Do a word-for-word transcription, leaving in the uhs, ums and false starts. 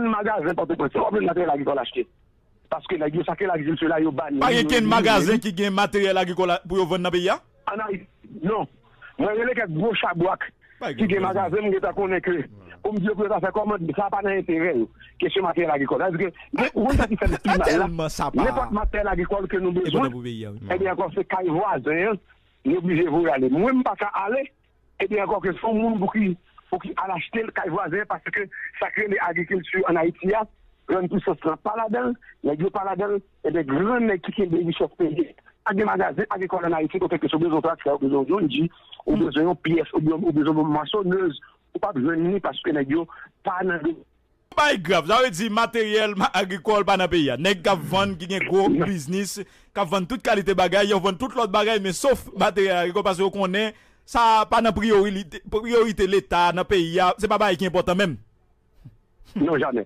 Magazen Pòtoprens, w ap jwenn materyèl agrikòl achte. Paske nèg yo, sa ke lagrikilte la, yo bani. Pa gen kenn magazen ki gen materyèl agrikòl pou yo vann nan peyi a? An Ayiti, non. Mwen rele kèk gwo chabrak ki gen magazen, m gentan konnen ke pou m di yo pou yo ta fè kòmand, sa pa nan enterè yo. Kesyon materyèl agrikòl. Sa vle di ke, men ou konn sa ki fè m pi mal la? Nenpòt materyèl agrikòl ke nou bezwen, ebyen ankò se kay vwazen an, li oblije voye ale. Mwen, m pa ka ale, ebyen ankò ke se yon moun pou ki pou ki al achte l kay vwazen an, paske sa k rele agrikilti an Ayiti a, grann pisans lan pa ladan l, nèg yo pa ladan l, ebyen grann nèg ki kenbe richès peyi a, pa gen magazen agrikòl an Ayiti kote ke si w bezwen yon traktè, ou bezwen yon John Deere, ou bezwen yon pyès, oubyen ou bezwen yon mwasonèz, ou p ap jwenn li paske nèg yo pa nan bagay grav. Sa vle di materyèl agrikòl pa nan peyi a. Nèg k ap vann, ki gen gwo biznis, k ap vann tout kalite bagay, yo vann tout lòt bagay, men sof materyèl agrikòl paske yo konnen sa pa nan priyorite, priyorite Leta nan peyi a, se pa bagay ki enpòtan menm. Non, jamè.